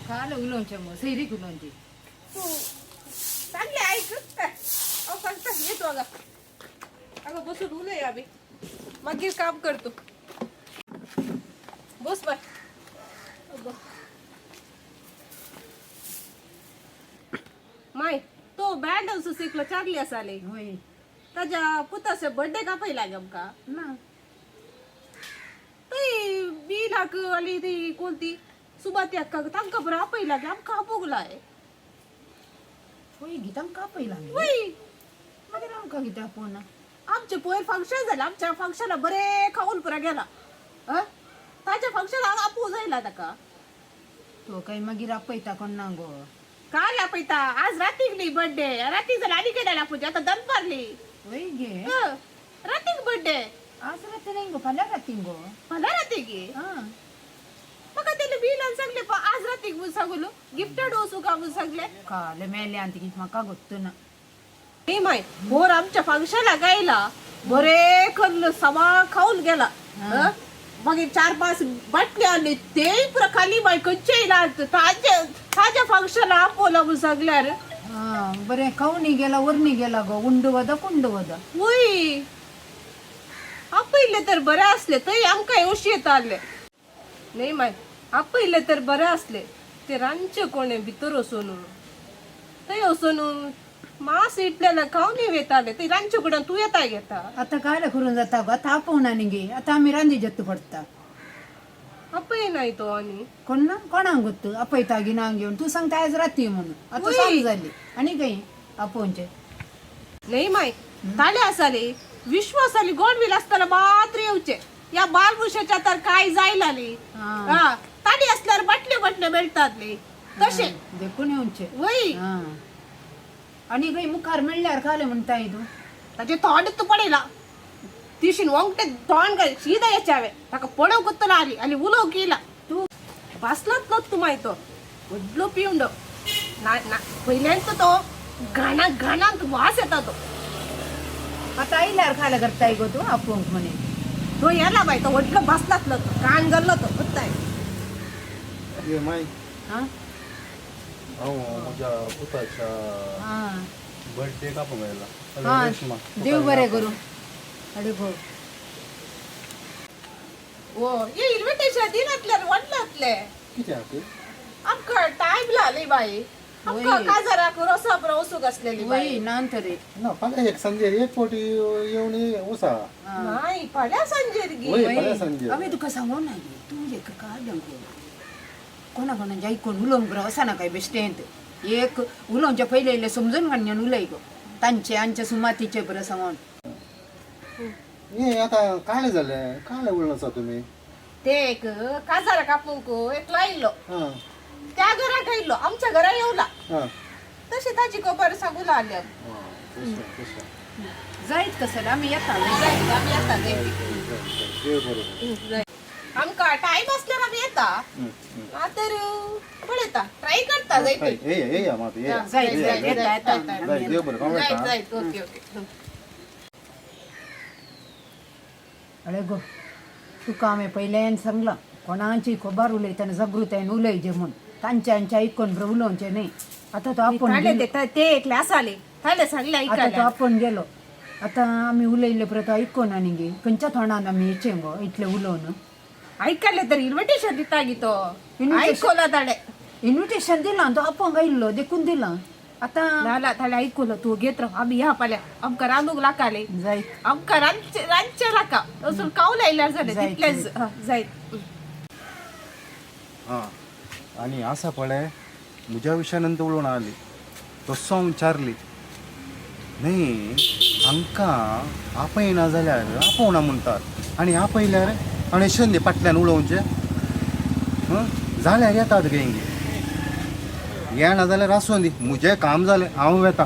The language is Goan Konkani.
काल उलोवचें मगो सैरीक उलोवची. तू सांगले ऐक. अहो सांगता येतो. अगं अगं बसून उलय, आम्ही मागीर काम करतो. बस बाय. अगं. माय तो बँड शिकलो चांगली असाले. होय. ताज्या पुताचे बर्थडे का पहिला आमका? ना. ती बिलाक आली, ती कोणती सुबाती अक्का, तांकां बरं आपयला गे, आमकां आपोवंक लाय. होय गी, तांकां आपयला? वय. मागीर आमकां कितें आपोवना? आमचे पयर फंक्शन जालें, आमच्या फंक्शना बरें खावन पुरा गेला. ताच्या फंक्शनाक आपोवं जायला ताका. तो काय मागीर आपयता कोण ना गो. काल आपयता, आज रातीक न्ही बर्थडे. रातीक जाल्यार आनी केन्ना आपोवचें? आतां दनपारली. होय गे. रातीक बर्थडे. आज राती नाही गो, फाल्यां राती गो. फाल्यां रातीक. हा. म्हाका तेणे बिलान सांगले आज रातीक म्हूण सांगलो, गिफ्टेड वचूं का म्हूण सांगले. काल मेले आनी म्हाका गोत्तू ना. न्ही माय, पोर आमच्या फंक्शनाक आयला, बरे करून समा खाऊन गेला. हं? मागीर चार पाच बाटली आणली, तेय पुरा खाली बाय. खंयचे येयला ताजे ताज्या फंक्शनाक आपवला म्हूण सांगल्यार. हा, बरें खावनी गेला, वरनी गेला गो, उंड वद कुंड वद. वय, आपयले तर बरे असले, थंय आमकां येवशी येताले न्ही माय. आपयले तर बरे असले, ते रांदचे कोणे भितर वचून, थंय वचून मास इटल्यान खावन वेताले ते रांदचे कुडान. तूं येता घेता. आता काय करून जाता गो, आता आपोवना न्ही गे, आता आमी रांदी जत्तू पडटा. आपय नाही तो आनी. कोण ना कोणाक गोत्तू आपयता गी ना घेवन. तूं सांगता आयज राती म्हणून, आता सांग जाली आनी काही आपोवचें. नाही माय, ताले आसाले विश्वास आली गोड बिल असताना मात्र येवचे. या बालभूषाच्या तर काय जायला ली. हा. हा, ताली असल्यावर बाटले बाटले मेळतात न्ही तशे. देखून येवचें. वय. हा, आनी खंय मुखार मेळ्ळ्यार खालें म्हणटाय तूं? ताचे तोंड तूं पळयला, तिशीन वंगटे तोंड काय सीधा येच्यावे. ताका पळोवंक ना आली आनी उलोवंक येयला. तूं बसलाच नत तूं माय, तो व्हडलो पिवंडो ना ना पयल्यान तो घाणा घाणांत वास येता तो. आतां आयल्यार खालें करताय गो तूं आपोवंक म्हणे? तो येला बाय, तो व्हडलो बसलातलो, तो कान गल्लो तो उत्ताय. ये माय. हा. हांव म्हज्या पुताच्या हा. बर्थडे कापूंक आयला. हा. रेश्मा. देव बरें करूं, अडे गो. ओ ये इन्विटेशन दिनातले व्हडलातले. कित्याक? आमकां टायम लागली बाई, आमकां वय. काजाराक रोसा पुरो वचूंक आसलेली बाई. वय ना तरी. ना, फाल्यां एक सांजेर एक फावटी येवन वसा. नाही, फाल्यां सांजेर गी. वय, फाल्यां सांजेर. हांवें तुका सांगू ना गे, तूं एक काडूंक कोणा कोणाचें आयकून उलोवंक बरो वचना काय बेश्टेंत. एक उलोवच्या पयलें इल्लें समजून काडून उलय गो, तांचे आमच्या सुमातीचे बरें सांगून. हे आतां काळे जाले, काळे उलोवन आसा तुमी. ते एक काजाराक आपूंक एकलो आयिल्लो. हां. त्या घराक आयिल्लो, आमच्या घरा येवला. हां. तशें ताजी खबर सांगू लागले. हां, तशें तशें. जायत कसं आमी येता. जायत, आमी येता जायत. जाय, देव बरोबर. जायत. आमकां टायम असल्यार आमी येता, ना तर पळयता, ट्राय करता जायत. येया येया मात येया. जायत जायत, येता येता. जाय, देव बरें. जायत. मेळटा. जायत, ओके ओके. अळे गो, तुका हांवें पयल्यान सांगलां, कोणाची खबर उलयतना जागृतायेन उलयचें म्हूण, तांचे आमचें आयकून बरें उलोवचें न्ही. आतां तो आपोवन ताणें गेलो. ते एकले आसाले, ताणें सांगलें. आतां तो आयकलें. आपोवन गेलो, आतां आमी उलयल्ले परत आयकून आनी गे खंयच्या तोंडान आमी येचें गो इतलें उलोवन? आयकलें तर इन्विटेशन दिता गी तो. Invitation? आयकला ताणें. इन्विटेशन दिलां, तो आपोवंक आयिल्लो देखून दिलां आतां. ना ना, ताणें आयकलो. तूं घेत राव, आमी ह्या पाल्या आमकां रांदूंक लाकाले. जायत. आमकां रांदचें रांदचें नाका, वचून कावल आयल्यार जालें. जायत. तितलेंच. हा, जायत. हां, आनी आसा पळय, म्हज्या विशयानंतर उलोवन आली तसो हांव विचारली न्ही, हांकां आपयना जाल्यार आपोवना म्हणटात आनी आपयल्यार आनी संदी फाटल्यान उलोवचें. हं, जाल्यार येतात गे हिंगे, येना जाल्यार आसूं दी, म्हजें काम जालें, हांव वेता.